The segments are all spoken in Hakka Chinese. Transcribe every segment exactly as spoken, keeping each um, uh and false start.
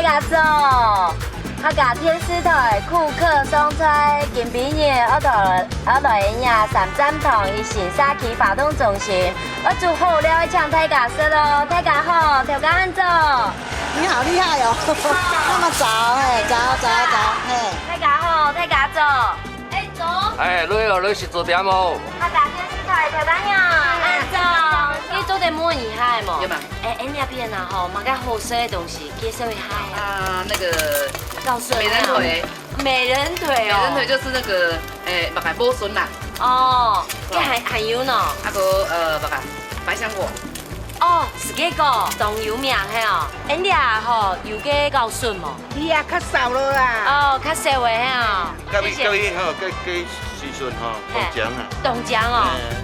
大家早！客家電視台苦客上菜，今晡日𠊎到，𠊎來這三站堂一心社區活動中心，𠊎煮好料請大家食哦！大家好，頭家恁早！你好厲害哦！那麼早哎，早早早，嘿。大家好，大家早！哎，早！哎，來哦，來食早點哦！客家電視台頭家娘，恁早！你做得問一下無？有嗎？哎，哎，這片啊吼，麼个好食个東西，介紹一下。啊，那個臊筍啊。美人腿。美人腿哦。美人腿就是那個，哎，白白脯筍啦。哦，這還，還有呢？那個，呃，白白百香果。哦，係該个，當有名係哦。恁樣吼，有个臊筍無？佢也較少了啦。哦，較少个係哦。該位，該位吼，該，該時陣吼，嘿。當靚啊。當靚哦。嘿。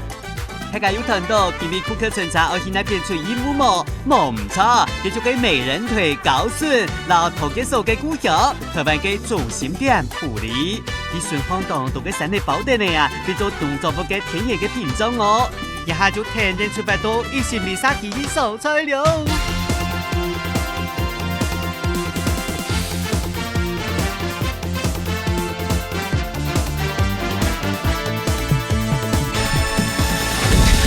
大家有看到今晡日苦客春茶愛去哪片出任務無？無毋著，這就係美人腿臊筍，摎頭家嫂个故鄉，臺灣个中心點埔里。佢順放當多个產地包等个啊，變做農作物个天然个屏障哦。這下就跈等出發到一心里社區去掃菜了。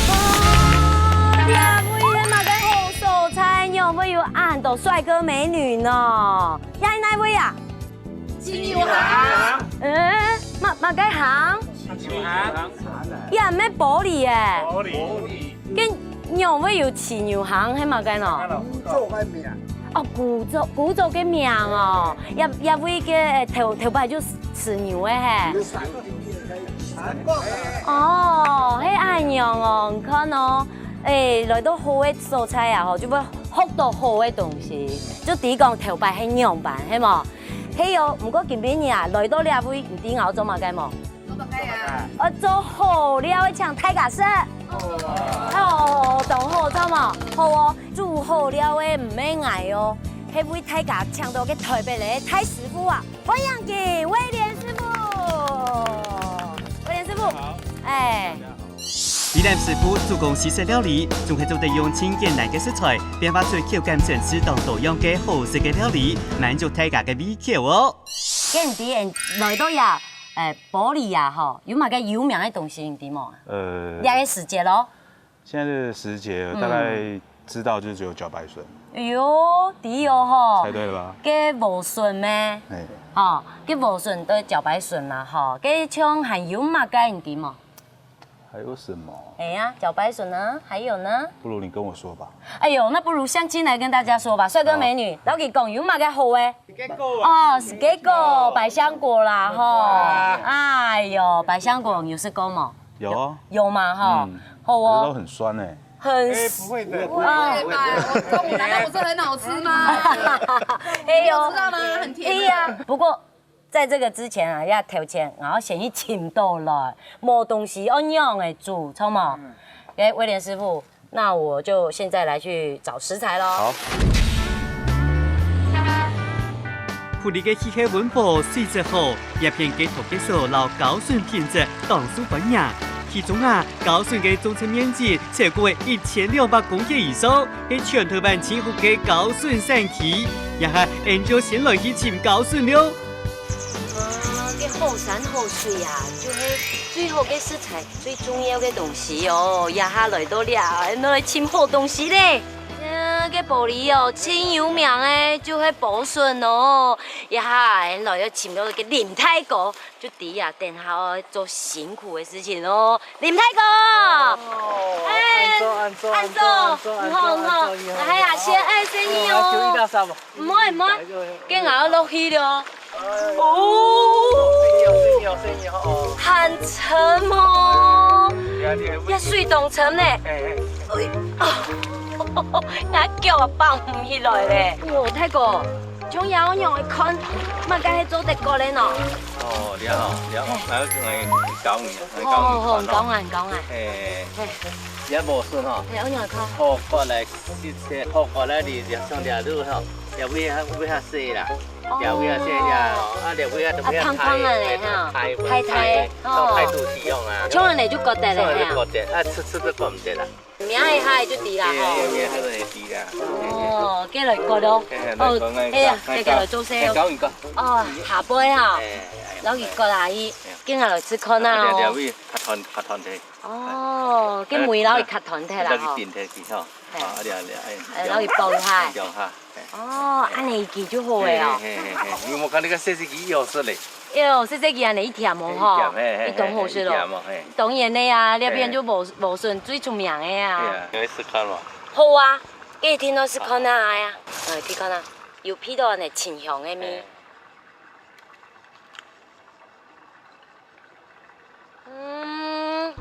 哇，這位係麼个好所在？仰會有恁多帥哥美女呢？這係哪位啊？七牛行。欸，麼，麼个行？七牛行。這毋係埔里欸。埔里。該仰會有七牛行，係麼个呢？古早个名。哦，古早，古早个名哦。這，這位个頭，頭擺就飼牛个係。 哦，係恁樣哦，你看哦，欸，來到好个所在啊，吼，就會學到好个東西，就知講頭擺係仰般，係無？係哦，毋過今晡日啊，來到這位，你知𠊎愛做麼个無？做麼个啊？愛做好料个請大家食。哦，當好，著無？好哦，煮好料个毋係𠊎哦，係為大家請到个臺北个大師傅啊！ 歡迎佢，威廉師傅。威廉師傅。好。欸。威廉師傅主攻西式料理，總係做得用盡簡單个食材，變化出口感層次當多樣个好食个料理，滿足大家个胃口哦。該你知，欸，來到這，欸，埔里啊，吼，有麼个有名个東西，你知無？呃。這个時節咯。 現在的時節，嗯。大概知道就只有茭白筍。哎喲，知哦吼。猜對了吧？該莴筍咩？欸。吼，該莴筍對茭白筍啦吼，該像還有麼个你知無？還有什麼？哎呀，茭白筍呢？還有呢？不如你跟我說吧。哎喲，那不如向親來跟大家說吧。帥哥美女，哦。摎佢講有麼个好欸？哦，係該个，百香果啦吼。哎喲，百香果你有食過無？ 有啊。有嘛哈？嗯。好哦。可是都很酸欸。很欸，不會的。哇。不會吧？我中午難道不是很好吃嗎？哎喲。你有吃到嗎？很甜的。哎呀，不過在這個之前啊，要頭前，然後先去尋到來，無東西愛仰仔煮，著無？嗯。欸，威廉師傅， 那我就現在來去找食材囉。好。埔里个氣候溫和，水質好，這片个頭家嫂摎茭筍品質當受歡迎。其中啊，茭筍个種植面積超過一千兩百公頃以上，係全臺灣最好个茭筍產區。這下，𠊎就先來去尋茭筍了。啊，這好山好水啊，就係最好个食材。 最重要个東西哦，這下來到這，𠊎來尋好東西咧。嗯，該埔里哦，盡有名个就係莴筍哦。這下𠊎來愛尋到該林大哥，就知啊，等下愛做辛苦个事情哦。林大哥，哦，哎，恁早，恁早，恁早，恁早，你好，你好，恁早，你好，哎呀，先，哎，生意哦。哦，還有一大沙嗎？ 毋會，毋會，該𠊎愛落去了。哦，還深哦，這水當深呢。哎，哎，𠊎腳也放毋起來咧。哎喲，大哥，像這樣來看，麼个係做得過咧喏？哦，了，了，𠊎愛教你，𠊎教你看哦。好，好，你教𠊎，你教𠊎。哎，嘿，這莴筍吼，嘿，𠊎仰看？好過來，好過來，你像這路吼。這位較，位較細啦，哦。這位較細呀，哦，啊，這位較，啊，胖胖个咧，哈，大大个，哦。像大肚雞樣啊。像恁呢就割得咧，像恁呢就割得，啊，切切都割毋得啦。名仔下就知啦，吼。嘿，名仔下就知啦。哦，過來割咯。嘿，嘿，哦，來割，嘿啊，來割，來割，來做事哦。嘿，教你割。哦，下背哈，嘿，嘿，嘿。然後佢割下去，嘿。跟下來試看啊，哦。啊，這位較斷，較斷忒。哦，跟尾摎佢較斷忒啦，吼。啊，這位定忒去，吼。 嘿。啊，了，了，哎，呃，摎佢放下。放下，嘿。哦，恁呢佢就好个哦。嘿，嘿，嘿，嘿，你莫看該个細細支又食咧。哎喲，細細支恁呢一甜哦，吼，一甜，嘿，嘿，一當好食咯。嘿，一甜哦，嘿。當然个啊，這片就無，嘿。無筍最出名个啊。對啊，你愛試看無？好啊，一定愛試看啊，哎呀，哎，你看啊，有鼻到恁呢清香个味。嘿。 嗯，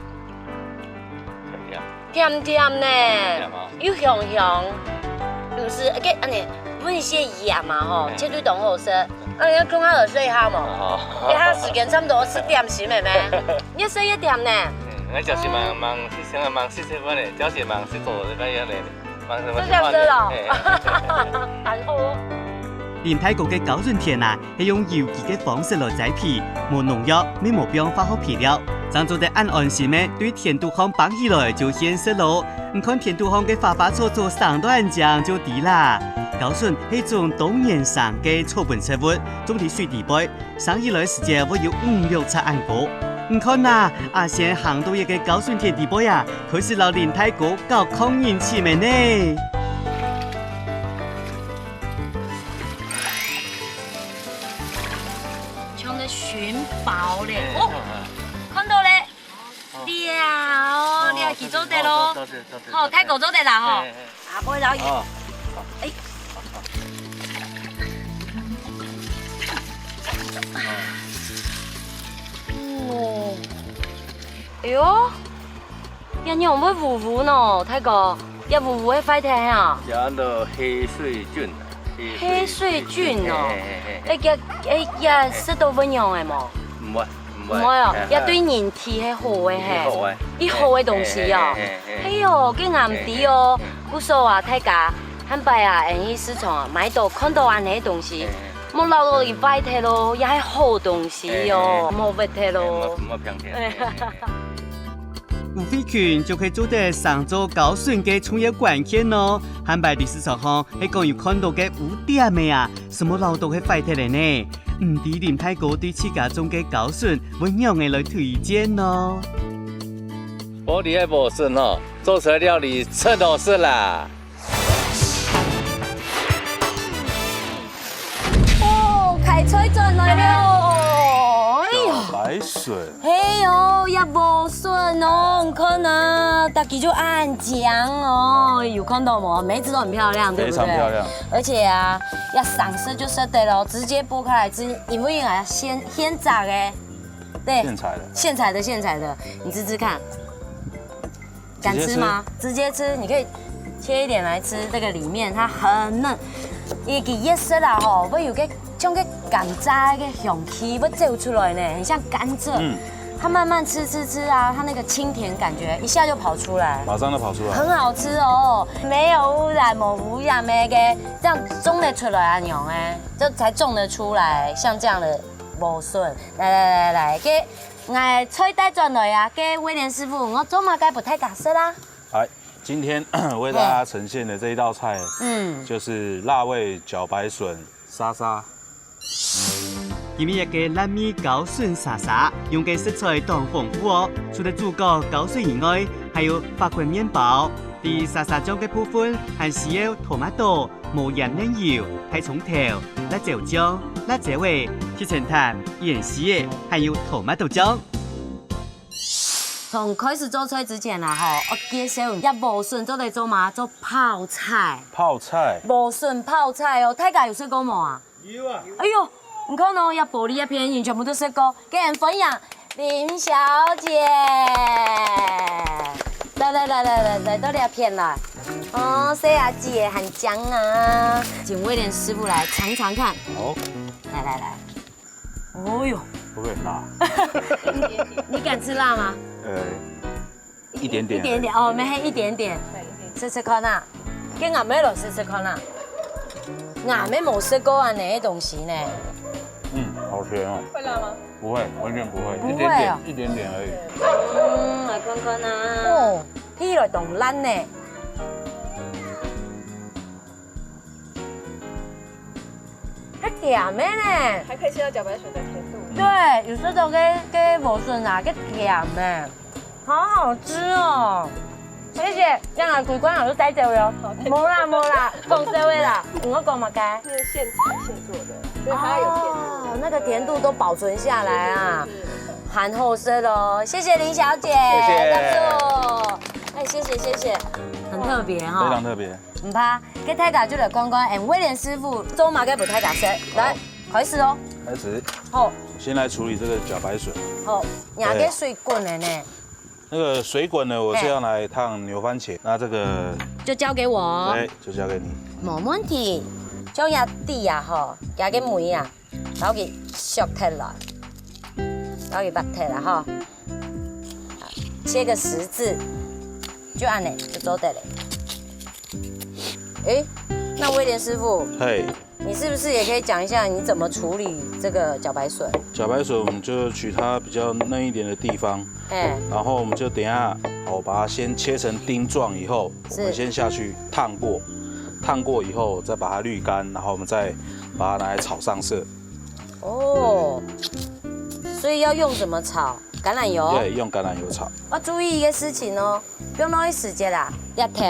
甜甜。甜甜呢，甜哦。又香香，毋係，該恁呢，本身鹹嘛吼，嘿。絕對當好食。啊，你看下就食下無？哦。一下時間差不多食點心个咩？越食越甜呢。嗯，𠊎就是吂，吂，先吂試試看呢，就是吂試做這個樣呢。 這樣子咯。嘿。還好哦。林大哥个茭筍田啊，係用有機个方式來栽培，無農藥，乜無放化學肥料，正做得恁安心个對田肚項挷起來就現食咯。你看田肚項个花花草草生到恁靚就知啦。茭筍係一種當原生个草本植物，種在水底背， 生起來時節會有五六尺恁高。你看啊，阿仙行到一個茭筍田底背啊，開始摎林大哥搞抗疫氣氛呢。像个尋寶咧，哦，看到咧。 了哦，了，佢做得咯。好，大哥做得啦吼。下背摎佢。哦。哎。哦。哎喲，這仰會烏烏呢，大哥，這烏烏係壞忒啊？這安到黑水菌。 黑水菌哦。嘿，嘿，嘿，嘿。哎，這，哎，這食到會癢个無？毋會，毋會。毋會哦，嘿，這對人體係好个嘿。係好个。係好个東西哦。嘿，嘿，嘿，嘿。哎喲，該𠊎毋知哦。嘿，嘿，嘿。故所啊，大家，下擺啊，𠊎去市場啊，買到看到恁呢个東西，嘿，嘿。莫恅到佢壞忒咯，這係好東西哦，嘿，嘿。莫壞忒咯。嘿，莫，莫偏偏。嘿，嘿，嘿。 吳慧群就係做得生做茭筍个重要關鍵哦。下擺在市場項係講有看到个烏點个啊，係無恅到係壞忒个呢？毋知林大哥對自家種个茭筍會仰仔來推薦呢？玻璃个茭筍哦，做出來料理真好食啦！ 哦，開菜轉來了。哎喲。茭白筍。嘿喲，這茭筍哦，你看啊，大家就恁靚哦，有看到無？梅子都很漂亮，對不對？非常漂亮。而且啊，這生食就食得了，直接剝開來吃，因為啊，現，現摘的，對，現採的。現採的，現採的，你吃吃看。 敢吃嗎？直接吃。直接吃，你可以切一點來吃，這個裡面它很嫩。佢个葉色啊吼，會有個像個甘蔗个香氣會走出來呢，很像甘蔗。嗯。它慢慢吃吃吃啊，它那個清甜感覺一下就跑出來。馬上就跑出來。很好吃哦，沒有污染，無污染个，這樣種得出來啊，恁樣欸，這才種得出來，像這樣的茭筍。來來來來，給 𠊎菜帶轉來啊，該威廉師傅，𠊎做麼个分大家食啊？來，今天為大家呈現的這一道菜，嗯。就是辣味茭白筍沙沙。今日个辣味茭筍沙沙，用个食材當豐富哦，除了主角茭筍以外，還有法棍麵包、在沙沙醬个部分，還需要tomato、 無鹽、奶油、大蔥頭、辣椒醬、辣椒仔、七層塔、芫荽仔，還有tomato醬。從開始做菜之前啊，吼，𠊎介紹一下，茭筍做得做麼？做泡菜。泡菜。茭筍泡菜哦，大家有食過無啊？有啊。哎喲，你看哦，這玻璃這片人全部都食過， 跟人分享，林小姐。來來來來來來，到這片來。哦，細阿姊很靚啊，請威廉師傅來嚐嚐看。好。來來來。哦喲，會不會很辣？你敢吃辣嗎？呃，一點點。一點點哦，沒，一點點。試試看啊，跟俺妹來試試看啊。，𠊎乜無食過恁樣个東西呢。嗯，好甜哦。會辣嗎？不會，完全不會，不會哦一點點，一點點而已。嗯，來看看啊。哦，起來當爛呢。較甜个呢。還可以吃到茭白筍的甜度。對，有食到个个莴筍啊，个甜个，好好吃哦。謝謝，這樣啊，鬼官老師帶走喲。無啦無啦，講笑个啦，你要講麼个？是現採現做的，所以它有甜度。哦，那個甜度都保存下來啊，是是是是還好食哦。謝謝林小姐，謝謝感謝。哎，謝謝謝謝，很特別哈。非常特別。毋怕，該大家就來看看，哎，威廉師傅做麼个分大家食，來，開始哦。開始，好，我先來處理這個茭白筍。好，你个水滾了呢，那個水滾呢，我是要來燙牛番茄。那這個，就交給我哦。哎，就交給你。無問題，將這底啊吼，這个尾啊，摎佢削忒來，摎佢拔忒來吼，切個十字，就恁樣就做得了。誒，那威廉師傅，嘿，你是不是也可以講一下你怎麼處理這個茭白筍？茭白筍我們就取它比較嫩一點的地方，哎，然後我們就等一下，好，我把它先切成丁狀以後，我是們先下去燙過，燙過以後再把它濾乾，然後我們再把它拿來炒上色。哦，所以要用什麼炒？橄欖油。對，用橄欖油炒。要注意一個事情哦，不要浪費時間啦，要頭，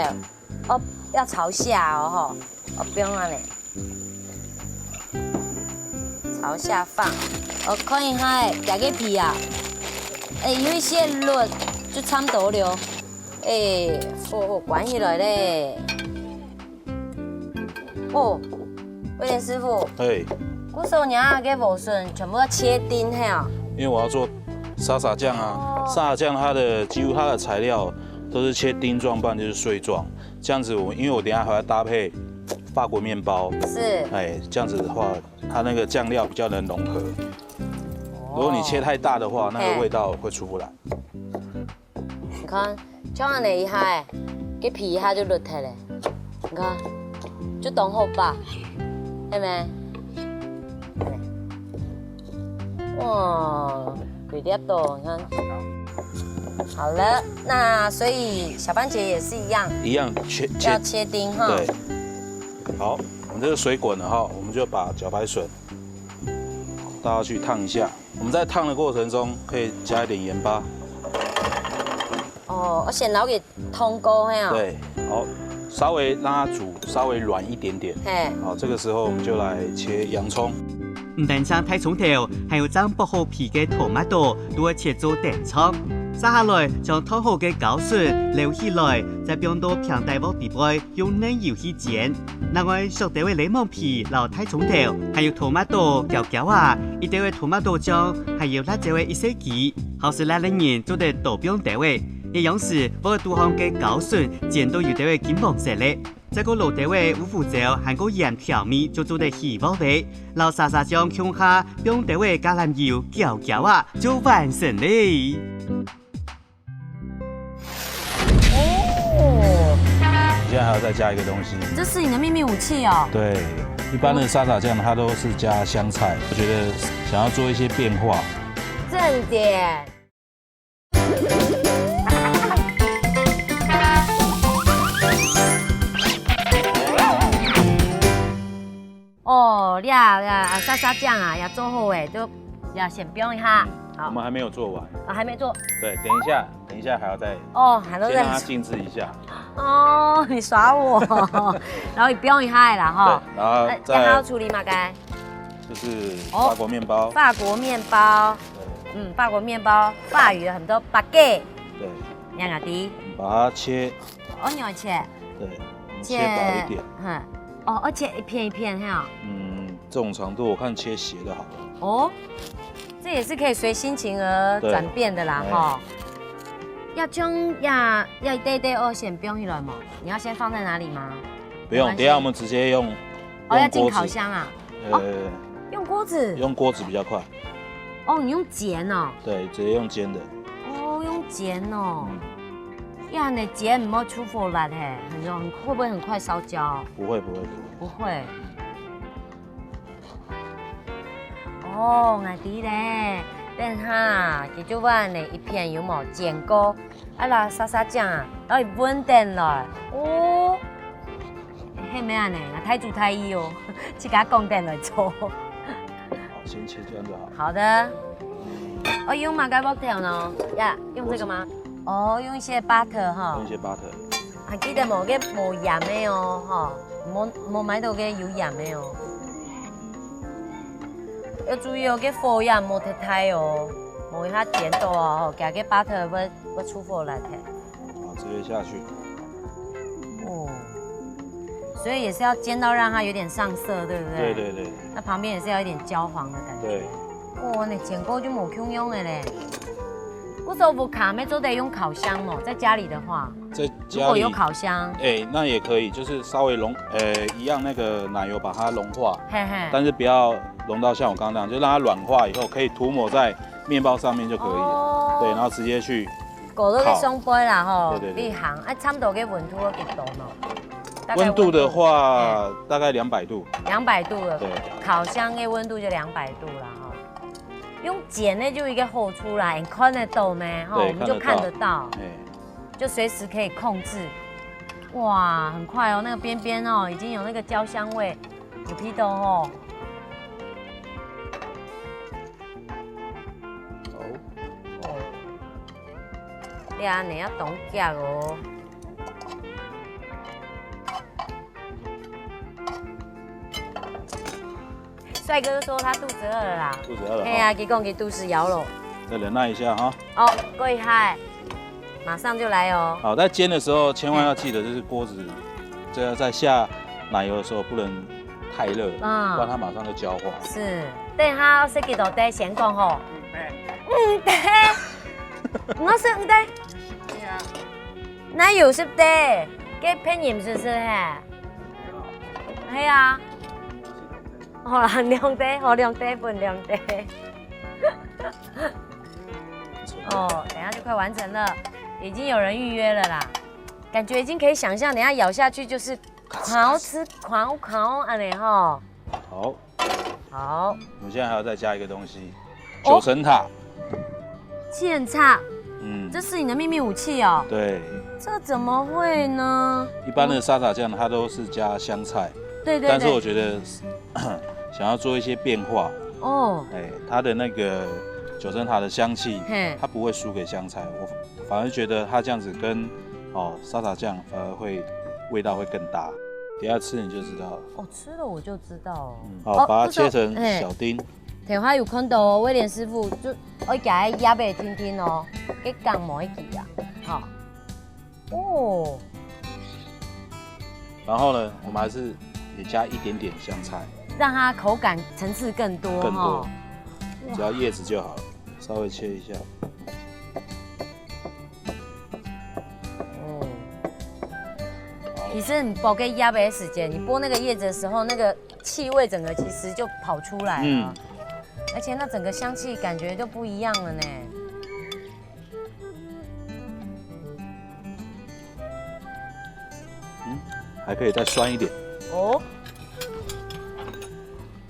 哦，要朝下哦吼，哦，不用按呢，朝下放。我看一下，這個皮啊，哎，有一些肉就差不多了，哎，火關起來咧。哦，威廉師傅，哎，故所你啊，該莴筍全部要切丁係啊？因為我要做沙沙醬啊，沙沙醬它的幾乎它的材料都是切丁狀，不然就是碎狀。這樣子我因為我等一下還要搭配法國麵包，是，哎，這樣子的話，它那個醬料比較能融合。如果你切太大的話，那個味道會出不來。你看，像恁樣一下，該皮一下就落忒了，你看，就當好吧，係無？哇，幾粒多，你看。好了，那所以小番茄也是一樣，一樣切切要切丁哈。對，好，我們這個水滾了哈，我們就把茭白筍倒下去燙一下。我們在燙的過程中可以加一點鹽巴。哦，我先摎佢燙過係啊。對，好，稍微讓它煮稍微軟一點點。嘿，好，這個時候我們就來切洋蔥。毋單淨大蔥頭，還有正剝好皮个tomato都愛切做丁狀。續下來，將燙好个茭筍撈起來，再放到平底鑊底背，用奶油去煎。另外，削忒个檸檬皮摎大蔥頭，還有tomato攪攪啊，一兜个tomato醬，還有辣椒个一息枝，好食辣个人做得多放兜仔。一樣時，愛堵好个茭筍煎到有兜个金黃色咧。 再過落兜仔烏胡椒，還過鹽調味，就做得起鑊咧。摎沙沙醬共下，放兜仔橄欖油攪攪啊，就完成咧。哦，你現在還要再加一個東西。這是你的秘密武器哦。對，一般的沙沙醬它都是加香菜，我覺得想要做一些變化。正點。哦，這這啊，沙沙醬啊，也做好誒，就也先放一下。好，我們還沒有做完。啊，還沒做。對，等一下，等一下還要再哦，還要先讓它再靜置一下。哦，你耍我，然後你放一下啦哈。對，然後哎，這還要再處理麼个？就是哦法國麵包。法國麵包，嗯，法國麵包，法語有很多baguette，對，兩個字，把它切，哦，你要切，對，切薄一點。嗯，哦，要切一片一片哈。嗯，這種長度我看切斜的好了。哦，這也是可以隨心情而轉變的啦對哈。要將呀要一袋一袋哦，先放起來嘛？你要先放在哪裡嗎？不用，沒關係等一下我們直接用。哦，要進用鍋子烤箱啊？呃，用鍋子？用鍋子比較快。哦，你用煎哦。對，直接用煎的。哦，用煎哦。嗯，呀，你煎毋好出火辣嘿，很容很會不會很快燒焦？不會不會不會。不會。哦，𠊎知咧，等下佢就會恁呢一片有無煎過，啊啦沙沙醬啊，然後分等來。哦，係咩恁呢？𠊎大主大意哦，自家講等來做。好，先切這樣就好。好的。哦，用麼个木頭呢？呀，用這個嗎？哦，用一些butter哈。用一些butter。還記得無？該無鹽个哦，哈，無無買到該有鹽个哦。要注意哦，該火也莫忒大哦，無一下煎到啊，吼，佢个butter會會出火來忒。好，直接下去。哦，所以也是要煎到讓它有點上色，對不對？對對對。那旁邊也是要有點焦黃的感覺。對。哇，你煎過就無共樣的咧。故所屋下乜做得用烤箱無？在家裡的話，在家裡，如果有烤箱，哎，那也可以，就是稍微融，呃，一樣那個奶油把它融化，嘿嘿，但是不要融到像我剛剛那樣，就讓它軟化以後可以塗抹在面包上面就可以了。哦，對，然後直接去，過落去上背啦吼，對對對，你行，哎，差不多个溫度有幾度呢？大概溫度的話，大概兩百度。兩百度了，對，烤箱个溫度就兩百度了哈。用煎的就有一個好處啦，你看得到咩？哈，對，我們就看得到，看得到，哎，就隨時可以控制。哇，很快哦，那個邊邊哦，已經有那個焦香味，有鼻到哦。好。哦，你啊，你要懂夾哦。 帥哥說他肚子餓了啦。肚子餓了哈。哎呀，佢講佢肚屎枵了。再忍耐一下哈。哦，過一下，馬上就來哦。好，在煎的時候千萬要記得，就是鍋子，這要在下奶油的時候不能太熱，嗯，不然它馬上就焦化。是，等下食幾多塊先講吼。嗯，對。我食毋得。哪有食得？該騙人是不是嘿？ 係啊。好啦，兩塊，好，兩塊分兩塊。哦，等一下就快完成了，已經有人預約了啦。感覺已經可以想象，等一下咬下去就是狂吃狂狂恁呢吼。好，好，我們現在還要再加一個東西，哦，九層塔。 芡菜，嗯，這是你的秘密武器哦。對，這怎麼會呢？一般的沙茶醬它都是加香菜，對對對，但是我覺得想要做一些變化，哦，哎，它的那個九層塔的香氣，嘿，它不會輸給香菜，我反而覺得它這樣子跟，哦，沙茶醬反而會味道會更搭。等一下吃你就知道了。哦，吃了我就知道哦。嗯，好，哦，把它切成小丁。不是，嘿， 頭下有看到哦，威廉師傅就愛加个葉仔定定哦，該梗無愛記啊，吼。哦，然後呢，我們還是也加一點點香菜，讓它口感層次更多，更多，吼。只要葉子就好了，稍微切一下。哦，其實你剝該葉仔个時間，你剝那個葉子的時候，那個氣味整個其實就跑出來了。嗯。 而且那整個香氣感覺就不一樣了呢。嗯，還可以再酸一點。哦，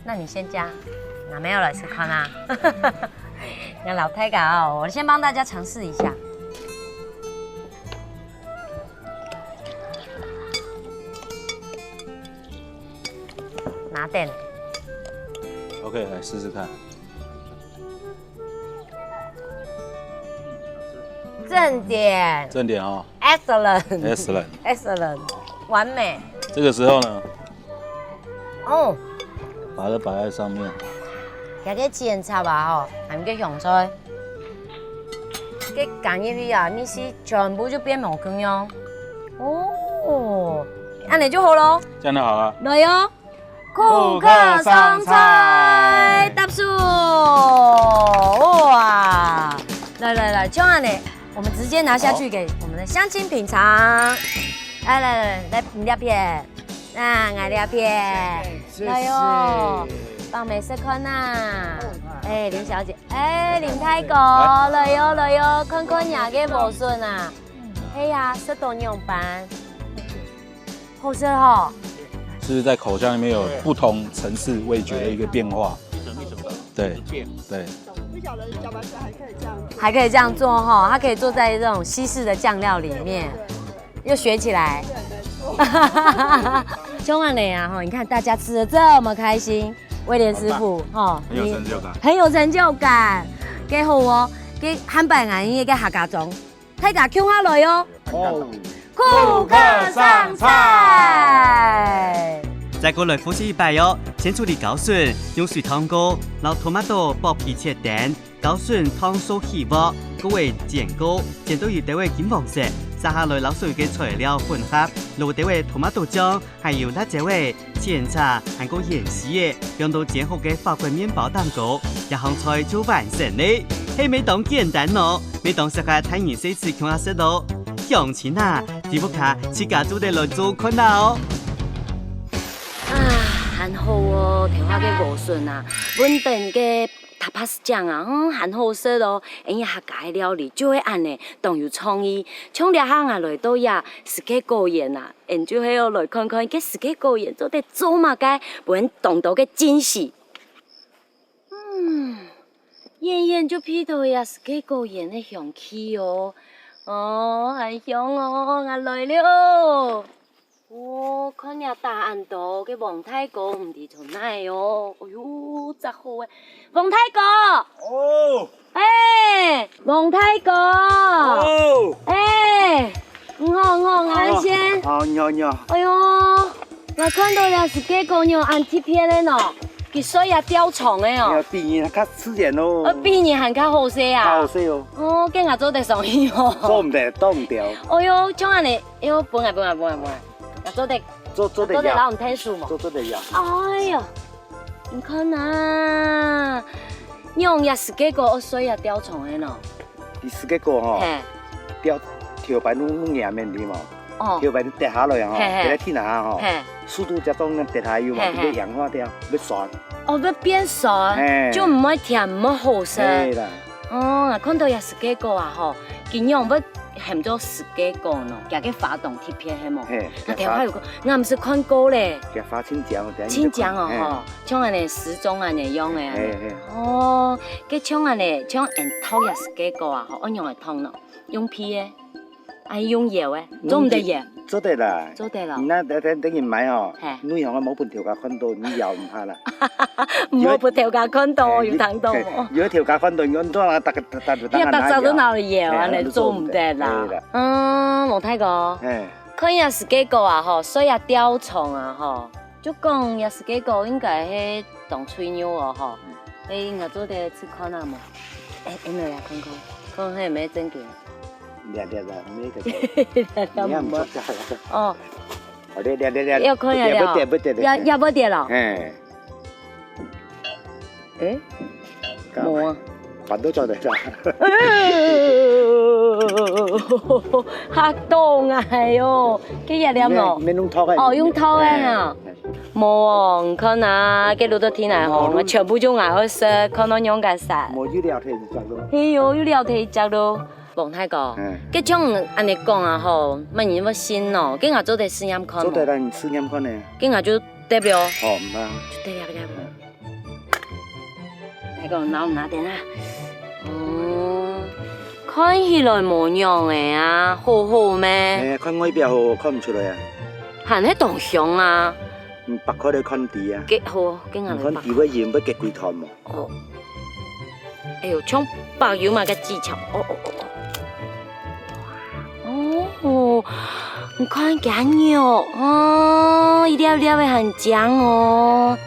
那你先加，那沒有了，試看啊。那老太太哦，我先幫大家嘗試一下。 拿等。OK，來試試看。正點。正點哦。Excellent。Excellent。Excellent。完美。這個時候呢，哦，把它擺在上面。這個剪輯啊，吼，還有個香菜，這揀入去啊，味緒全部就變無共樣。哦，恁呢就好咯。這樣就好了。來哦。 空客上菜，搭手！哇！來來來，像恁呢，我們直接拿下去給我們的鄉親品嚐。來來來，來，你這片，啊，𠊎這片，謝謝。來喲，放美食看吶。哎，林小姐，哎，林太公，來喲來喲，看看你个無筍啊。哎呀，食到仰般？ 好食吼。是不是在口腔裡面有不同層次味覺的一個變化？对，对。不晓得茭白菜还可以这样子。还可以这样做哈，它可以做在这种西式的酱料里面，又学起来。像恁呢啊，吼，你看大家吃得这么开心，威廉师傅，吼，很有成就感。你很有成就感，幾好哦，幾，下擺𠊎个客家庄，大家共下來哦。哦。 顧客上菜。再過來複習一擺哦，先處理茭筍，用水燙過，摎tomato剝皮切丁，茭筍燙熟起鑊，過會煎過，煎到有兜仔金黃色，續下來摎所有个材料混合，落兜仔tomato醬，還有辣椒仔， 煎茶還過芫荽仔，放到煎好个法國麵包頂高，這項菜就完成了。係無當簡單哦，無當適合大人細子共下食哦。鄉親啊，在屋下自家做得來做看啦哦。啊，還好哦，頭下个茭筍啊，搵等个tapas醬啊，嗯，還好食哦。𫣆客家个料理就係恁呢，當有創意。像這下𠊎來到這，四季果園啊， 𫣆就係愛來看看該四季果園做得做麼个，分當多个驚喜。嗯，遠遠就鼻到這四季果園个香氣哦。哦，還香哦，𠊎來了。哦，看這打恁多，該王大哥毋知從哪哦。哎喲，摘好个。王大哥！哦， 哎，王大哥！哦！哎，你好，你好，𠊎先。好，你好，你好。哎喲，𠊎看到這四季果園恁特別个喏，佢睡啊吊床个哦。哎呀，比人還較自然哦。呃，比人還較好勢啊。較好勢哦。哦，該𠊎做得上去哦。做毋得，做毋得。哎喲，像恁呢，哎喲，分𠊎，分𠊎，分𠊎，分𠊎。𠊎做得，做，做得做得摎你𢯭手無？做，做得摎。哎喲， 你看啊，仰這四季果愛睡啊吊床个喏。這四季果吼，嘿。吊，頭擺攏，攏黏个，你知無？哦。頭擺跌下來吼，嘿嘿。跌在地泥下吼，嘿。速度加重，跌下有無？嘿嘿。就會氧化掉，會酸。哦，會變酸，嘿。就毋會甜，毋會好食。係啦。哦，看到這四季果啊吼，佢仰會 喊做四季果喏，佢个花當特別係無？嘿，該頭下有講，𠊎毋識看過咧。佢花盡靚哦，等下你就看。盡靚哦吼，像恁呢時鐘恁呢樣个恁呢。嘿，嘿。哦，該像恁呢，像𫣆擇這四季果啊吼，愛仰般擇喏？用皮个，還係用咬个？做毋得咬？做得啦。做得啦。你那等，等，等你買哦，嘿。內行个莫分頭家看到，你咬毋怕啦。 毋好分頭家看到哦，有聽到無？有頭家看到，你講做哪，大家，大家，大家拿去啊。該大家都拿來咬，嘿，恁呢做毋得啦。對啦。嗯，王大哥，嘿。看這四季果啊吼，睡啊吊床啊吼，就講這四季果應該係當脆弱哦吼。嗯。哎，應該做得試看啊無？哎，哎，來看看，看看有無正經。略略啦，沒得。你看毋著啦。哦。 哦，這，這，這，這，愛看啊了。也毋得，毋得，毋得。也，也毋得了。嘿。誒？無啊。反倒轉來啦。嚇到𠊎哦！該一粒哦。你，你用托个。哦，用托个哈。嘿，嘿。無哦，你看啊，該滷到天來吼，哦，全部就𠊎愛食，看到仰結煞。無，又了忒一隻咯。係喲，又了忒一隻咯。 王大哥，嗯。該像恁呢講啊吼，麼人會信喏？該𠊎做得試驗看無？做得啦，你試驗看呢。該𠊎就擲了。好，毋怕。就擲了，擲了。嗯。大哥，拿，拿等啊。哦，看起來無仰仔啊，好好咩？哎，看外表好，看毋出來啊。還係當香啊。你擘開來看底啊。該好，該𠊎來擘。你看底會軟，會結幾團無？ 哦。哎喲，像白油嘛个技巧。哦，哦，哦，哦。哦，你看佢个肉，哦，一粒一粒个很靚哦。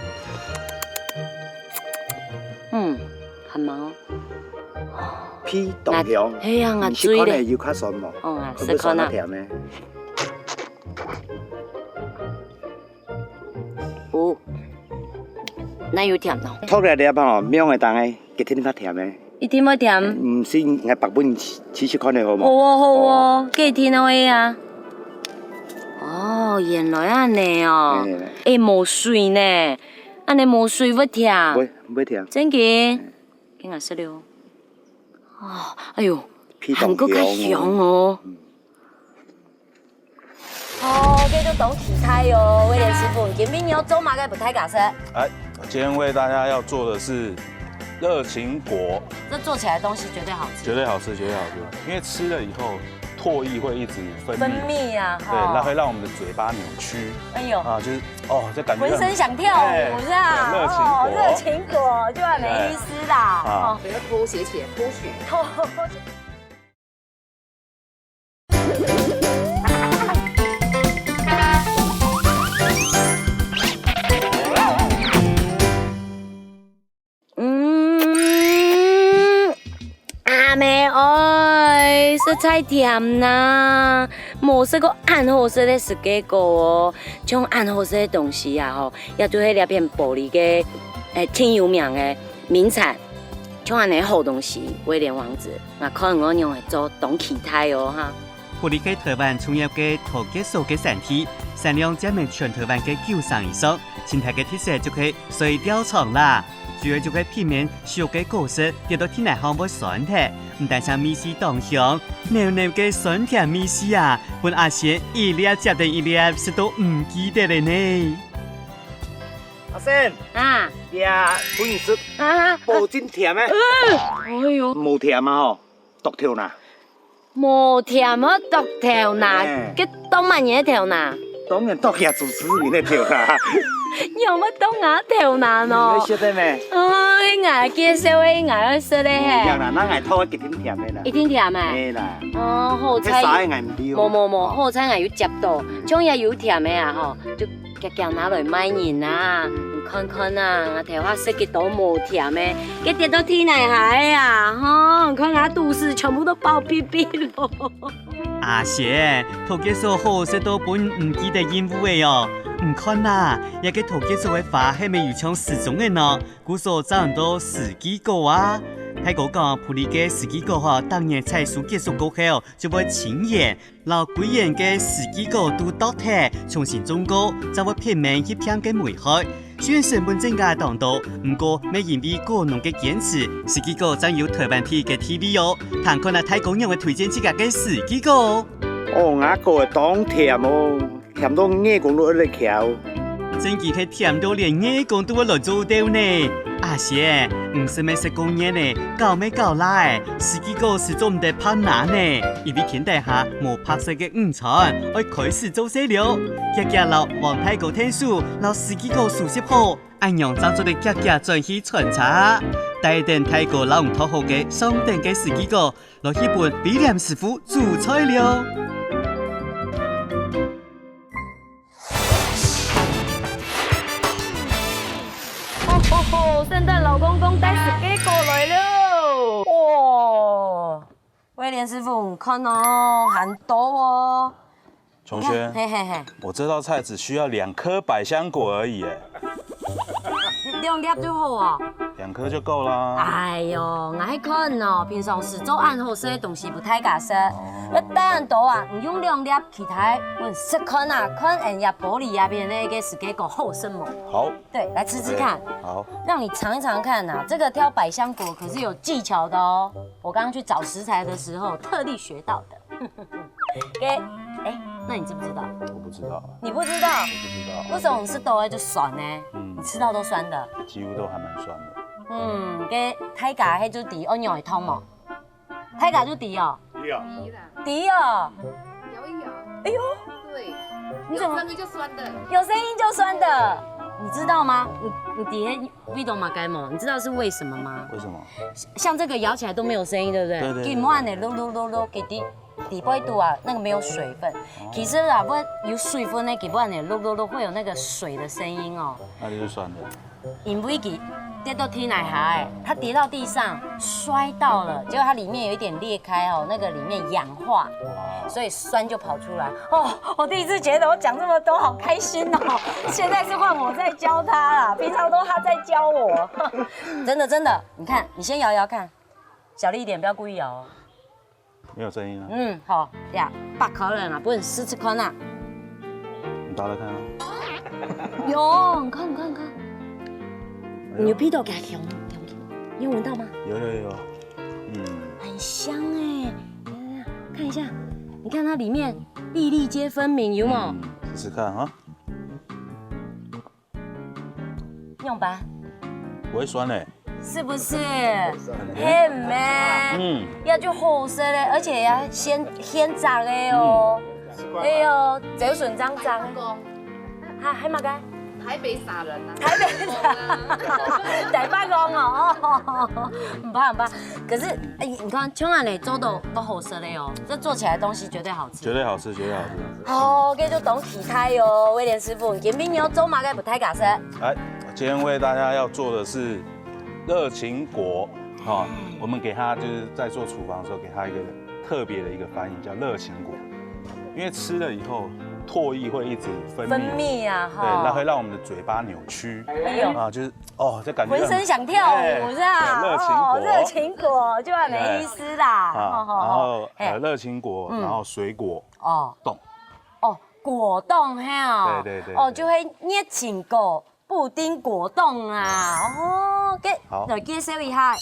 嗯，還蠻好。皮當香。哎呀，𠊎你食看咧，嘴咧。有較酸無？哦，啊，會不會酸啊。食看啊。甜个？ 哦，哪有甜喏？托了了吼，毋用个當个，一定較甜个。一定會甜。毋信，𠊎擘分你試試看个好無？好哦，好哦，哦。該一定愛啊。哦，原來恁呢哦。嘿。誒，無水呢，恁呢無水會甜。會，會甜。真个？嗯。該𠊎食了。哦，哎喲，皮當香哦。還過較香哦。嗯。 哦，這就當期待哦，威廉師傅，你今晡日愛做麼个分大家食？哎，今天為大家要做的是热情果，这做起来的东西绝对好吃。绝对好吃，绝对好吃，因为吃了以后唾液会一直分泌，分泌啊，对，哈。那会让我们的嘴巴扭曲，哎呦，啊，就是哦，这感觉很浑身想跳舞，哎，是吧？对，热情果，哦，热情果就很没意思啦，哎，啊，哦，不要拖鞋起来，拖鞋。拖。嗯，阿姆哀，實在甜哪，無食過恁好食个士雞糕哦。像恁好食个東西啊吼，也就係這片埔里个，欸，盡有名个名產。像恁仔好東西，威廉王子，𠊎看𠊎仰仔做當期待哦哈。埔里係臺灣重要个桃桔酥个產地，產量佔滿全臺灣个九成以上。盡大个特色就係水鳥廠啦。 主要就係平面熟个果實跌到地泥項會酸忒，毋單淨味緒當香，濃濃个酸甜味緒啊，分阿仙一粒接等一粒食到毋記得了呢。阿仙，啊，呀，分你食，啊，保證甜个。哎喲，無甜啊吼，毒頭啦。 無甜好剁頭那，哎，該剁麼人个頭那？當然剁厥主持人个頭啦。仰會剁吾頭那呢？你曉得咩？哎，𠊎介紹个，𠊎愛食个嘿。嗯，一樣啦，該𠊎討个一定甜个啦。一定甜个。係啦。哦，好彩。該啥个𠊎毋知哦。無無無，好彩𠊎有接到，像也有甜个啊吼，就 遽遽拿來賣人啊！你看看啊，𠊎頭下食幾多無甜个，該跌到地泥下个啊！吼，你看𠊎肚屎全部都飽必必咯。阿仙，桃桔酥好食到分人毋記得任務个哦！你看啊，這个桃桔酥个花係無有像時鐘个呢，故所正安到士雞糕啊！大哥講，埔里个士雞糕吼，逐年採收結束過後，就會清園， 摎歸園个士雞糕都剁忒，重新種過，正會平面去片个梅海。雖然成本增加當多，毋過乜因為果農个堅持，士雞糕正有臺灣第一个地位哦。聽看啊，大哥仰會推薦自家个士雞糕？哦，吾哥个當甜哦，甜到耳公都愛來翹。 正經係甜到連耳公都會來做尞呢。阿仙，你食乜食過年呢，搞乜搞罅仔，士雞糕食做毋得白拿呢，因為天底下無白食个午餐，愛開始做事了。遽遽摎王大哥𢯭手，摎士雞糕收拾好，恁樣正做得遽遽轉去餐車，帶等大哥摎你擇好个上等个士雞糕， 來去分威廉師傅煮菜了。吼吼吼，聖誕老公公帶士雞糕來了！哇，威廉師傅，你看哦，還多哦。 瓊軒，嘿嘿嘿，我這道菜只需要兩顆百香果而已，哎。兩粒就好哦。兩顆就夠啦。哎喲，𠊎看哦，平常時做恁好食个東西分大家食，哦，恁多啊，你用兩粒，其他分食看啊，看人家埔里那邊个士雞糕好食無？好。對，來吃吃看。好。讓你嚐一嚐看啊，這個挑百香果可是有技巧的哦。我剛剛去找食材的時候特地學到的。 該，哎，那你知不知道？我不知道。你不知道？我不知道。為什麼你食到个就酸呢？嗯。你吃到都酸的。幾乎都還蠻酸的。嗯，該大家該就知恁樣會痛無？大家就知哦。知啊。知哦。搖一搖。哎喲。對。你怎麼有聲音就酸的。有聲音就酸的，你知道嗎？你，你知該味道麼个無？你知道是為什麼嗎？為什麼？像這個搖起來都沒有聲音，對不對？對對對對。緊彎的，嚕嚕嚕嚕，給滴。 底背肚啊，那個沒有水分。哦。其實啊，會有水分呢，基本上呢，摝摝摝會有那個水的聲音哦。那就是酸的。因為佢跌到地泥下欸，它跌到地上摔到了，結果它裡面有一點裂開哦，那個裡面氧化，哦。所以酸就跑出來。哦，我第一次覺得我講這麼多，好開心哦。現在是換我在教他啦，平常都他在教我。真的真的，你看，你先搖搖看，小力一點，不要故意搖哦。 沒有聲音啊。嗯，好，呀，擘開來啊，分你試試看啊。你打打看啊。有，你看，你看，你看。哎呦。你有鼻到給它香，香，你有聞到嗎？有，有，有，有。嗯。很香欸。來，來，來，看一下，你看它裡面粒粒皆分明，有沒有？嗯，試試看啊。 仰般？不會酸欸。是不是？很美，嗯，也就好食嘞，而且也現現摘的哦。哎呦，竹筍正摘。還還麼个？台北啥人啊？台北啥？台北人哦，哦，毋怕毋怕。可是，哎，你看，像恁樣做到都好食的哦，這做起來東西絕對好吃。絕對好吃，絕對好吃。哦，這就當期待哦，威廉師傅，你今晡日愛做麼个分大家食？哎，今天為大家要做的是熱情果，哈，我們給它就是在做廚房的時候，給它一個特別的一個翻譯，叫熱情果，因為吃了以後唾液會一直分泌，分泌啊，哈，對，那會讓我們的嘴巴扭曲，哎呦，啊，就是哦，這感覺浑身想跳舞是吧？熱情果，熱情果就很有意思啦，啊，然後呃，熱情果，然後水果，哦，凍，哦，果凍哈，對对对，哦，就會熱情果。 布丁果冻啊，哦，該好，來介紹一下。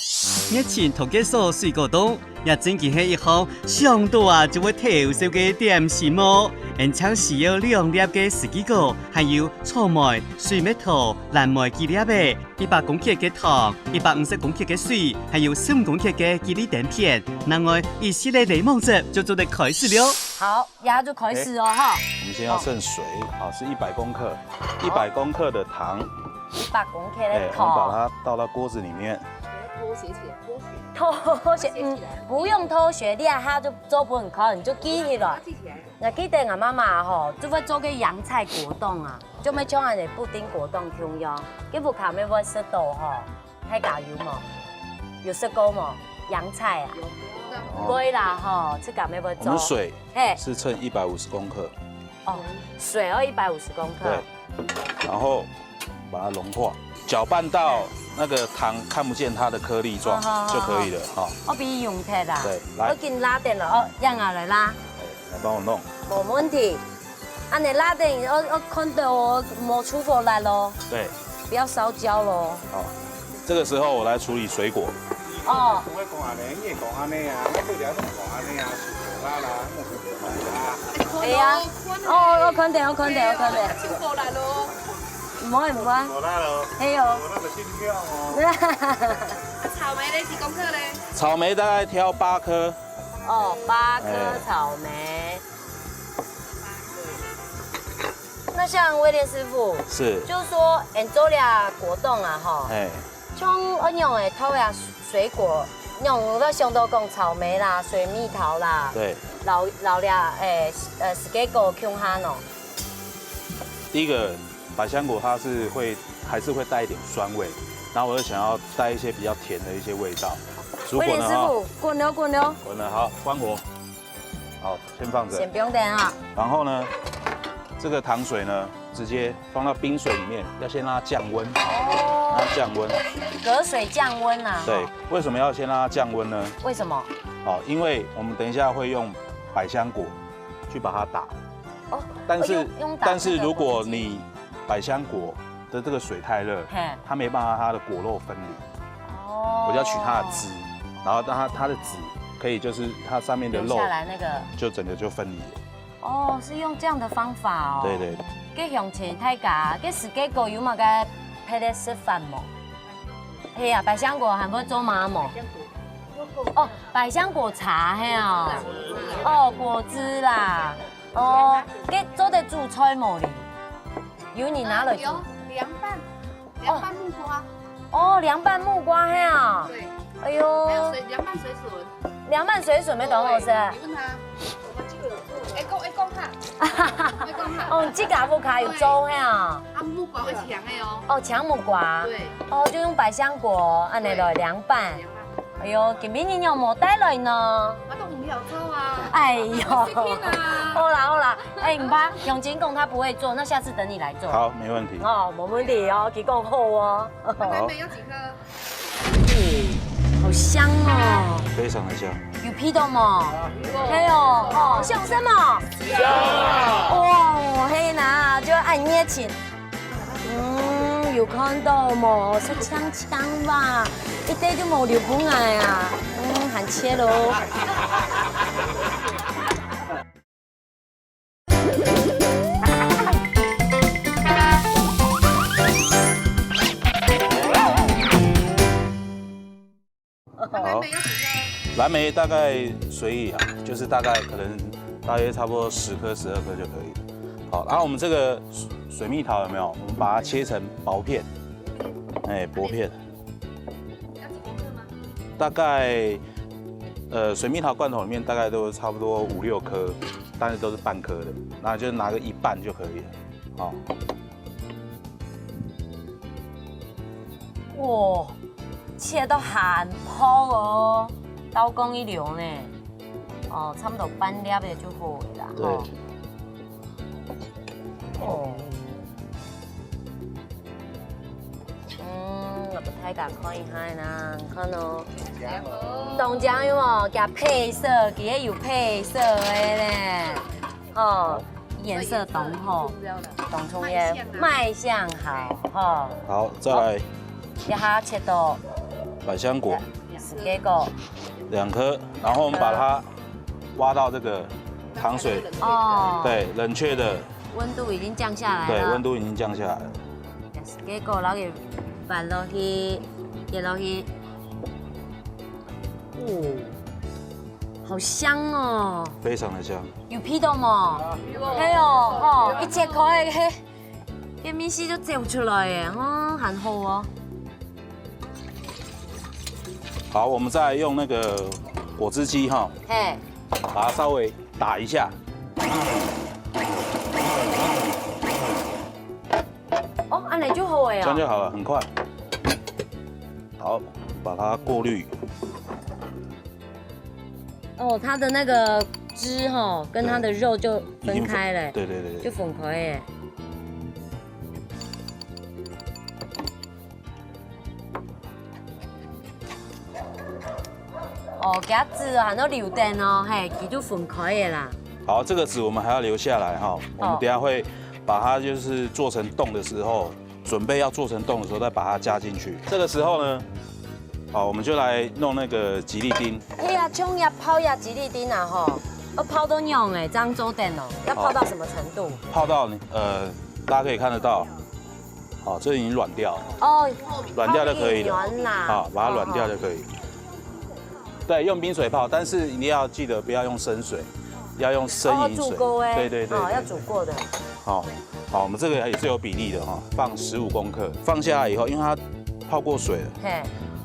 熱情桃結酥水果凍，也真經係一項想到啊就會偷笑个點心哦。恁樣需要兩粒个四季果，還有草莓、水蜜桃、藍莓幾粒仔，一百公克个糖，一百五十公克个水，還有十五公克个吉利丁片，另外一息个檸檬汁就做得開始了。好，這就開始哦哈。我們先要剩水，好，是一百公克，一百公克的糖。 一百公克个糖，我們把它倒到鍋子裡面。偷寫起來，偷寫。偷寫，嗯，不用偷寫，你啊，它就做分你看，你就記起來。記起來。那記得我媽媽吼，就會做个洋菜果凍啊，就會像恁樣布丁果凍共樣，佢屋下乜會食到吼，大家有無？有食過無？洋菜啊？有。會啦吼，自家乜會做。我們水，嘿，是称一百五十公克。哦，水要一百五十公克。對。 然後把它融化，攪拌到那個糖看不見它的顆粒狀就可以了哈。我比用忒啦。對，來，我緊拉等了哦，讓啊來啦。來幫我弄。無問題。恁樣拉等，我我看到我無出火來咯。對，不要燒焦咯。好，這個時候我來處理水果。哦，不會講恁樣，你也講恁樣啊，那這條怎麼講恁樣啊？水果啦啦，那水果啦啦。哎呀。 哦，我看到，我看到，我看到。辛苦啦咯。毋會，毋會。無啦咯。係哦。無啦就辛苦哦。草莓咧，幾公克咧？草莓大概挑八顆。哦，八顆草莓。那像威廉師傅，是，就是說，恁樣做這果凍啊，吼，哎，像恁樣个，挑个水果，恁樣有無想到講草莓啦、水蜜桃啦，對，摎摎這，欸，呃，四季果共下喏。 第一個，百香果它是會還是會帶一點酸味，然後我又想要帶一些比較甜的一些味道。如果呢，威廉師傅，滾了，滾了。滾了，好，關火。好，先放著。先不用等啊。然後呢，這個糖水呢，直接放到冰水裡面，要先讓它降溫，哦，讓它降溫。隔水降溫啊。對，為什麼要先讓它降溫呢？為什麼？好，因為我們等一下會用百香果去把它打。 哦，但是，哦，用，用打那個果汁機。但是如果你百香果的這個水太熱，嘿，它沒辦法它的果肉分離，哦，我就要取它的汁，然後讓它，它的籽可以就是它上面的肉留下來那個。就整個就分離了。哦，是用這樣的方法哦。對，對。該鄉親大家，該四季果有麼个別个食法無？係啊，百香果還會做麼个無？哦，百香果茶，係哦。哦，果汁啦。 哦，該做得煮菜無哩？有人拿來煮。有涼拌，涼拌木瓜。哦，涼拌木瓜係啊。對。哎喲。還有水，涼拌水筍。涼拌水筍乜當好食。你問他。哎，講，哎，講哈。哎，講哈。哦，你自家屋下有做係啊？啊，木瓜會強的哦。哦，強木瓜。對。哦，就用百香果，恁樣來涼拌。對，涼拌。 哎喲，今晡日仰無帶來呢？我都毋曉做啊。哎喲，好啦好啦，哎，毋怕，永金講他不會做，那下次等你來做。好，沒問題。哦，無問題哦，佢講好哦。好。妹妹要幾顆？嗯，好香哦。非常的香。有鼻到無？有。係哦，哦，香什麼？香。哦，係啦，就恁熱情。 嗯，有看到無？色青青哇，一點都無留分𠊎啊！嗯，還切咯。蓝莓大概随意啊，就是大概可能大约差不多十颗、十二颗就可以了。好，然后我们这个水蜜桃有没有？我们把它切成薄片，哎，薄片。大概，呃，水蜜桃罐头里面大概都差不多五六颗，但是都是半颗的，那就拿个一半就可以了。好，哇，切到很薄哦，刀工一流呢。哦，差不多半粒个就好了啦。对吼。哦。嗯，我给大家看一下啦，你看哦。当中有无？加配色，今日有配色的呢。哦，颜色当好，当中也卖相好哈。好，再来一下切到百香果十几个，两颗，然后我们把它挖到这个糖水，哦，，对，冷却的，温度已经降下来了，对，温度已经降下来了。十几个，然后给放落去，给落去，哦，好香哦。非常的香。有鼻到无？有。嘿哦，吼，一切可以，嘿，个味緒就走出来耶，哦，很好哦。好，我们再用那个果汁机哈，嘿，把它稍微打一下，哦，按呢就好了哦。这样就好了，很快。好，把它过滤。哦，它的那个汁哈，跟它的肉就分开了，对对对对。就分开了。哦，给它汁哦，还要留等哦，嘿，佢就分开了啦。好，这个籽我们还要留下来哈，我们等一下会把它就是做成冻的时候，准备要做成冻的时候再把它加进去。这个时候呢，好，我们就来弄那个吉利丁。嘿呀，冲呀泡呀，吉利丁啊吼，要泡到溶哎，这样做等哦，要泡到什么程度？泡到你呃，大家可以看得到，好，这已经软掉了，哦，软掉就可以了。泡一软啦。好，把它软掉就可以。对，用冰水泡，但是一定要记得不要用生水，要用生哦，饮水。煮过哎，对对对对哦，要煮过的。好，好，我们这个也是有比例的哈，放十五公克，放下来以后，因为它泡过水了，嘿，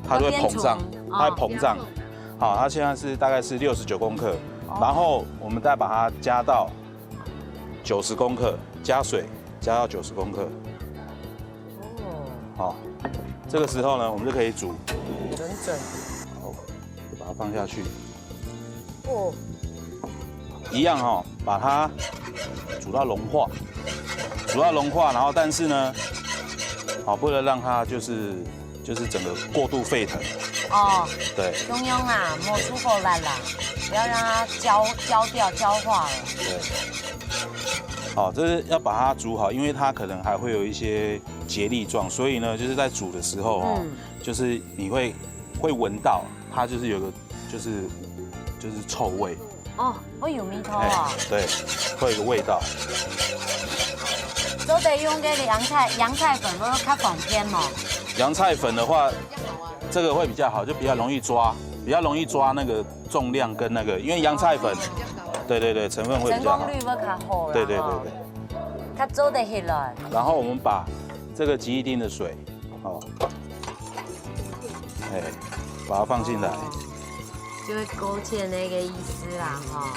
它就会膨胀会变，成它会膨胀。好，它现在是大概是六十九公克，然后我们再把它加到九十公克，加水加到九十公克。哦，好，这个时候呢，我们就可以煮，准准。好，就把它放下去，哦，一样哈，把它煮到融化，煮到融化，然后但是呢，好，不能让它就是就是整个过度沸腾，哦，对中央啊，莫出火辣啦，不要让它焦焦掉、焦化了。对。好，这是要把它煮好，因为它可能还会有一些结粒状，所以呢，就是在煮的时候哦，嗯就是你会会闻到它就是有个就是就是臭味，哦，会有味道哎啊。，对，会有一个味道。做得用个洋菜洋菜粉，会较方便嘛。洋菜粉的话，这个会比较好，就比较容易抓，比较容易抓那个重量跟那个，因为洋菜粉，对对对，成分会比较好成功率。会较好啦。对对对吼对。它做得起来。然后我们把这个吉利丁的水，哦，哎，把它放进来。就会勾芡那个意思啦，哈。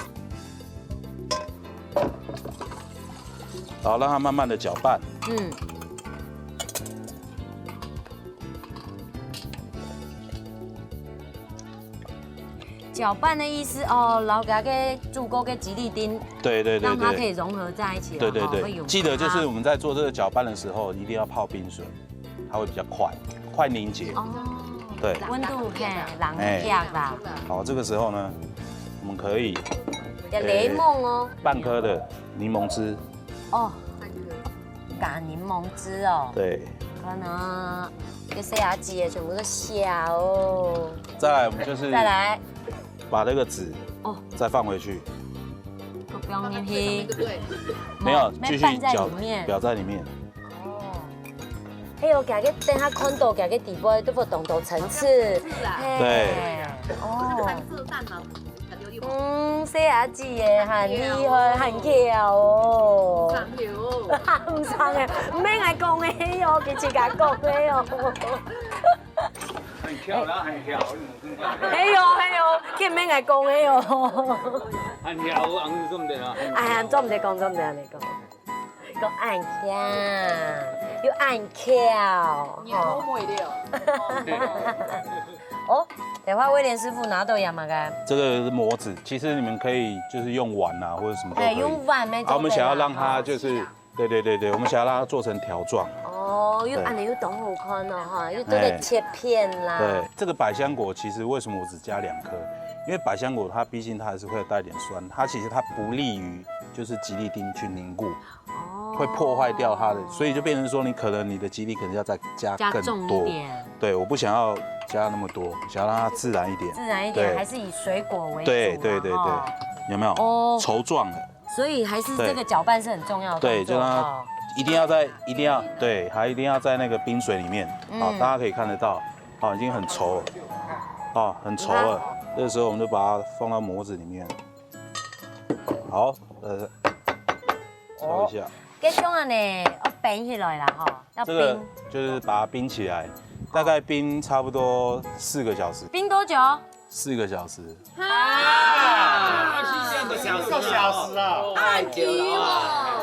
然后让它慢慢的搅拌。嗯，搅拌的意思哦，然后给它给煮过个吉利丁，对对对让它可以对，融合在一起啦。对对哈会有对，记得就是差我们在做这个搅拌的时候，一定要泡冰水，它会比较快，快凝结。哦，对，温度嘿，冷却啦。好，这个时候呢，我们可以有檸檬哦，半颗的檸檬汁，哦，加檸檬汁哦，对，可能这些阿姐全部都下哦。再来我们就是再来，把这个籽哦，再放回去，都不用进去，没有继续没拌在搅里面，搅在里面。哦。还有，给它等下看到，给它底部都不懂得层次，嘿对，哦，嗯，細阿姊耶，很厲害，很巧哦。毋上哦。毋上誒，毋免𠊎講个哦，佢自家講个哦。很巧啦，很巧。係哦，係哦，佢毋免𠊎講个哦。很巧，紅日做毋得啊。哎呀，做毋得講，做毋得恁樣講。 又恁強，又恁巧，你好美的哦。哦，等下威廉師傅拿到什麼个？这个模子，其实你们可以就是用碗啊，或者什么都可以。哎，用碗没啊，我们想要让它就是，做得啦。对对对对，我们想要让它做成条状。哦，又对。恁樣又當好看哦，哈，又做得切片啦。哎。对，这个百香果其实为什么我只加两颗？因为百香果它毕竟它还是会带点酸，它其实它不利于就是吉利丁去凝固。 哦。会破坏掉它的，所以就变成说你可能你的吉利可能要再加更多。加重一点。对，我不想要加那么多，想要让它自然一点。自然一点，对。还是以水果为主嘛，对对对对，哈。有没有？哦。稠状的。所以还是这个搅拌是很重要的对，动作，就让它哦。一定要在，一定要，对，还一定要在那个冰水里面，好，嗯。大家可以看得到，好，已经很稠了，好，很稠了。你看。这个时候我们就把它放到模子里面。好，呃，敲一下。哦。 該像恁樣，愛冰起來啦吼，要冰。这个就是把它冰起来，大概冰差不多四个小时。冰多久？四个小时。啊，四个小时啊。太久了。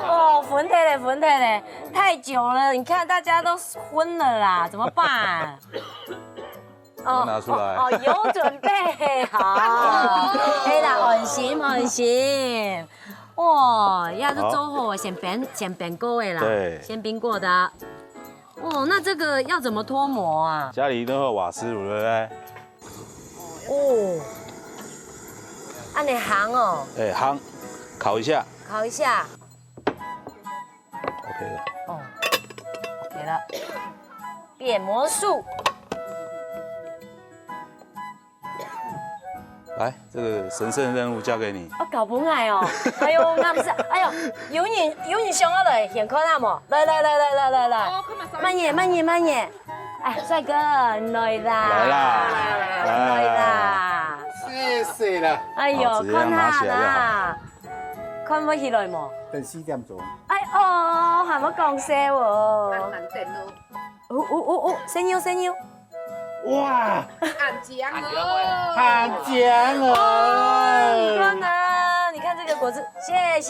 哦，昏忒了，昏忒了，太久了，你看大家都昏了啦，怎么办？ 哦，拿出來。哦，哦，有準備好。可以啦，安心，安心。哇，這都做好啊，好。先冰，先冰過的啦。對。先冰過的。哦，那這個要怎麼脫模啊？家裡一定會有瓦斯爐，對不對？哦，恁樣烘哦。哎，烘，烤一下。烤一下。 OK了。哦，OK了。變魔術。來，這個神聖任務交給你。哦，交分𠊎哦。哎喲，𠊎毋識。哎喲，有人，有人想要來現看啊無？來來來來來來來。哦，看嘛，慢點，慢點，慢點。哎，帥哥，你來啦。來啦。來啦。謝謝啦。哎喲，好，直接讓他拿起來就好。看下啦。 看會起來無？等四點鐘。哎哦，還無講笑哦。慢慢等咯。哦哦哦哦，生肉生肉。哇，很香哦。很香哦。哦，你看啊，你看這個果子，謝謝。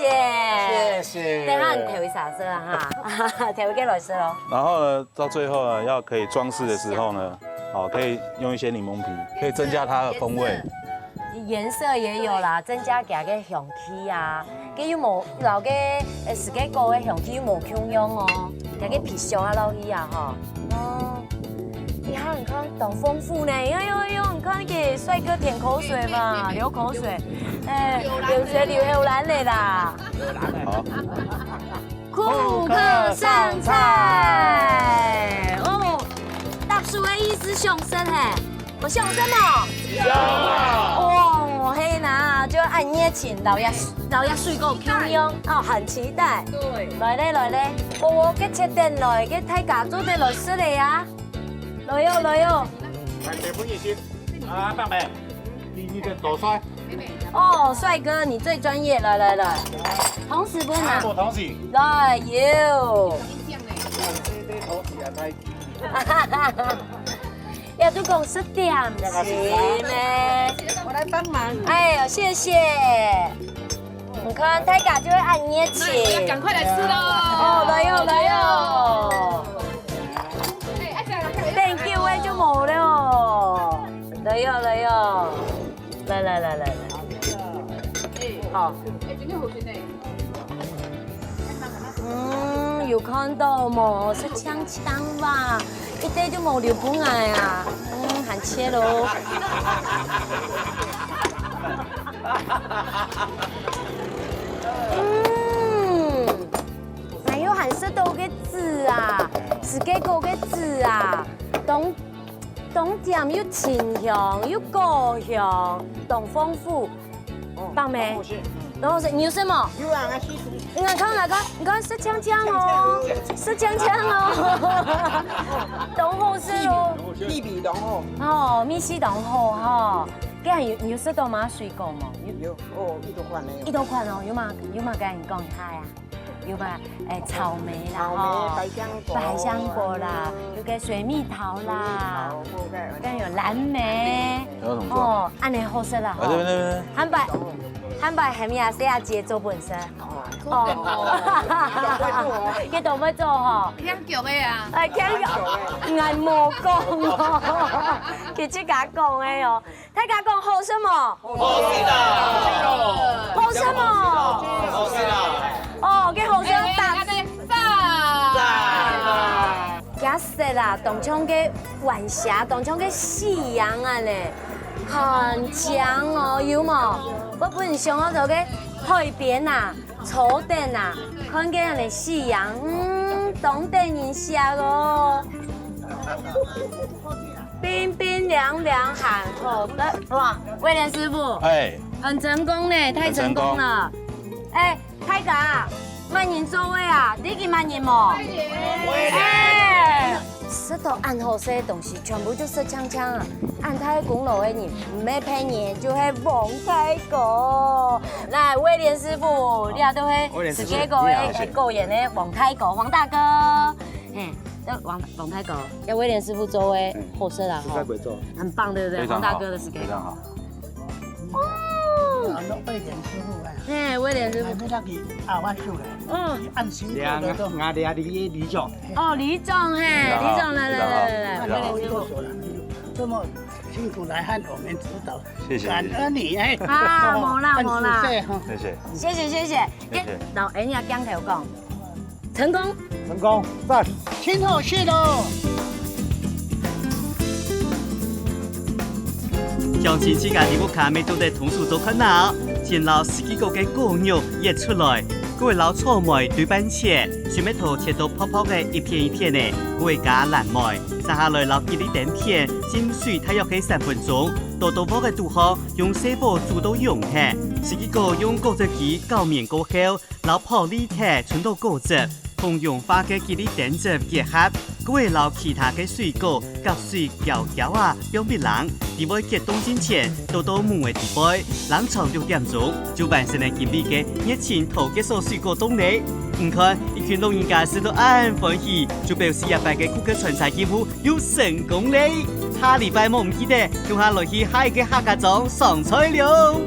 謝謝。等下你調一下色啊哈，調一個來色哦。然後呢，到最後呢，要可以裝飾的時候呢，好，可以用一些檸檬皮，可以增加它的風味。 顏色也有啦，增加佢个香氣啊，佢又無，摎个，呃，水果个香氣又無共樣哦，佢个皮香啊落去啊吼。哦，你看，你看，當豐富呢，哎喲哎喲，你看佢帥哥舔口水吧，流口水，哎，流水流口瀾了啦。好。 顧客上菜。哦，大叔个意思上身嘿，有上身哦？有啊。哦，係啦，就恁熱情，摎這，摎這水果共樣，哦，很期待。對。來咧，來咧，哦，該切等來，該大家做得來食咧啊！來喲，來喲。來，這分你食。啊，放平。 你，你个多帥。哦，帥哥，你最專業，來來來，同時分啊，啊，無同時。來，有。這，這同時啊，太，這都講食點心呢。我來幫忙。哎喲，謝謝。你看，大家就會恁熱情。那我要趕快來吃咯。哦，來喲，來喲。哎，哎，這樣，這樣。等久个就無了。 來喲，來喲，來來來來來，好。嗯，有看到無？係香香哇，一點都無留分𠊎啊。嗯，還切咯。嗯，還有還食到个籽啊，係該个个籽啊，當 當甜又清香又果香，當豐富。哦，當美。當好食。當好食，你有食無？有啊，𠊎試試。你看，你看，你看，色香香哦，色香香哦，當好食哦。味，味道當好。哦，味緒當好哈。該有，你有食到麼个水果無？有，有，哦，一大款个。一大款哦，有麼个，有麼个，你講一下呀？有麼个，誒，草莓啦，草莓、吼，百香果、百香果啦，有个水蜜桃啦，水蜜桃，有个，還有藍莓，還有什麼？哦，恁樣好食啦，吼。啊，對，對，對，對。坦白，坦白，喊阿細阿姊做分食。 哦，佢都會做吼。牽強个啊。哎，牽強，𠊎無講哦，佢自家講个哦。大家講好食無？好食啦！好食無？好食啦！哦，佢好食，哎，哎，大讚！讚！ 該色啊，當像个晚霞，當像个夕陽啊咧，很強哦，有無？𠊎本想到个海邊啊，坐等啊，看該樣个夕陽，嗯，當得人惜哦。冰冰涼涼，還好个。哇，威廉師傅，哎，很成功呢，太成功了。哎， 大家，麼人做个啊？你知麼人無？哎，食到恁好食个東西，全部就食淨淨啊！恁大功勞个人，毋係別人，就係王大哥。來，威廉師傅，你也都係，威廉師傅，自家个，你好，謝謝。哎，果園个王大哥，黃大哥。嘿，這王，王大哥，這威廉師傅做个，嗯，好食啊，吼。實在不錯。很棒，對不對？非常好，黃大哥的實在。非常好。 哦。啊，那威廉師傅啊，嘿，威廉師傅。還沒那個阿萬秀嘞，哦。你按心做得到。兩个，兩个里長。哦，里長嘿，里長，里長，來，來，來，來，來，非常好。威廉師傅。這麼辛苦來和我們指導，謝謝，感恩你，哎。啊，無啦，無啦。按時睡哈。謝謝。謝謝，謝謝。謝謝。老恩也講頭講。 成功。成功，讚。真好食哦。鄉親自家在屋下乜做得動手做看啊，先摎四季果个果肉挖出來，過會摎草莓對半切，水蜜桃切到薄薄个一片一片个，過會加藍莓，續下來摎吉利丁片浸水大約係三分鐘，倒到鑊个肚項，用細火煮到溶忒。四季果用果汁機攪綿過後， 摎薄利忒伸到果汁，同溶化个吉利丁汁結合，過會摎其他个水果摎水攪攪啊放別冷，在會結凍進前，倒到模个底背，冷藏六點鐘，就完成了今晡个熱情桃結鎖水果凍咧。你看，一群老人家食到恁歡喜，就表示這擺个顧客傳菜任務又成功咧。下禮拜莫毋記得，共下來去下一個客家庄上菜了。